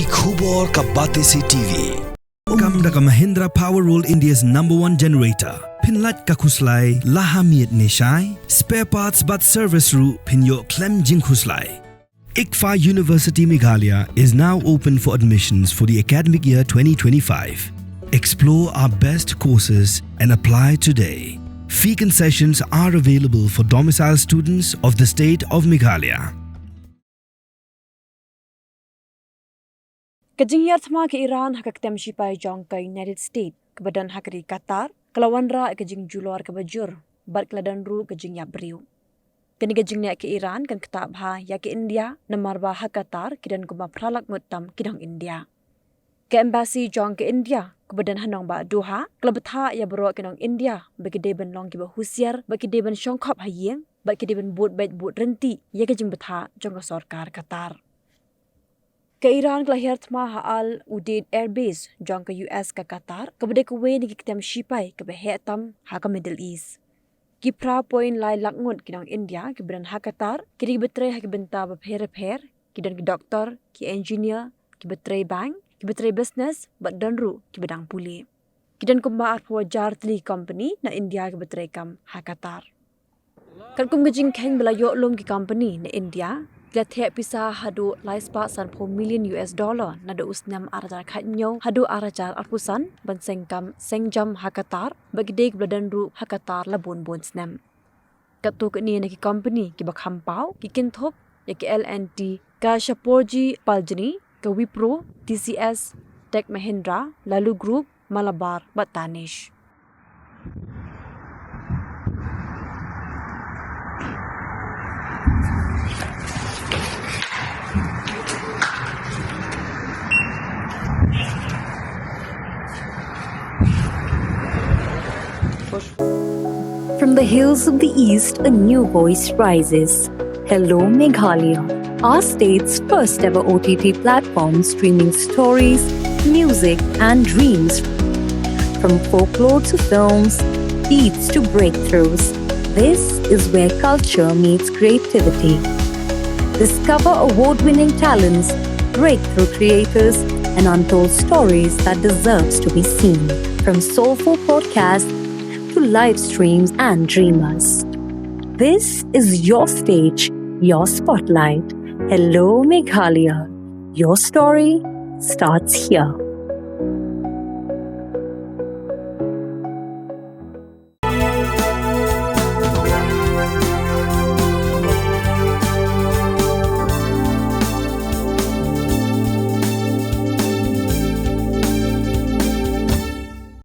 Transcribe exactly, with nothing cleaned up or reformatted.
Ki khubor ka Batesi T V. Kam da ka Mahindra Power World, India's number one generator. Pynlait ka khuslai la ha miet ne shai. Spare parts bad service ruh phin ïoh khlem jingkhuslai. ICFAI University Meghalaya is now open for admissions for the academic year twenty twenty-five. Explore our best courses and apply today. Fee concessions are available for domicile students of the state of Meghalaya. Ka jinghiar thma ka Iran ha ka kem shipai jong ka United States kaba don ha ka ri Qatar ka la wanrah ïa ka jingjulor kaba jur bad ka la don ruh ka jingïap briew. Kane ka jingneh ka Iran kan ktah bha ïa ka India namar ba ha Qatar ki don kumba phra lak ngut tam ki nong India. Ka embassy jong ka India kaba don ha nongbah Doha ka la bthah ïa baroh ki nong India ba ki dei ban long kiba husiar, ba ki dei ban shongkhop ha ïing, ba ki dei ban bud beit bud ryntih ïa ka jingbthah jong ka sorkar Qatar. Ka Iran ka la hiar thma ha Al Udeid Air Base jong ka U S ka Qatar kaba dei kawei na ki kem shipai kaba heh tam ha ka Middle East. Ki phra point lai lak ngut ki nong India kiba don ha Qatar ki dei kiba trei ha ki bynta bapher bapher, ki don ki doktor, ki engineer, kiba trei bank, kiba trei business bad don ruh kiba dang pule. Ki don kumba arphew hajar tylli ki company na India kiba trei kam ha Qatar. Katkum ka jingkheiñ ba la ïoh lum ki company na India, ki la theh pisa haduh lai spah sanphew million U S dollar naduh u snem ar hajar khathynñiew haduh ar hajar arphew san ban seng kam seng jam ha Qatar, ba ki dei kiba la don ruh ha Qatar la bun bun snem. Katto katne na ki company kiba kham paw ki kynthup ïa ka L and T, ka Shapoorji Pallonji, ka Wipro, T C S, Tech Mahindra, Laloo Group, Malabar bad Tanishq. From the hills of the East, a new voice rises. Hello, Meghalaya, our state's first ever O T T platform streaming stories, music, and dreams. From folklore to films, beats to breakthroughs, this is where culture meets creativity. Discover award winning talents, breakthrough creators, and untold stories that deserves to be seen. From soulful podcasts to live streams and dreamers. This is your stage, your spotlight. Hello, Meghalaya. Your story starts here.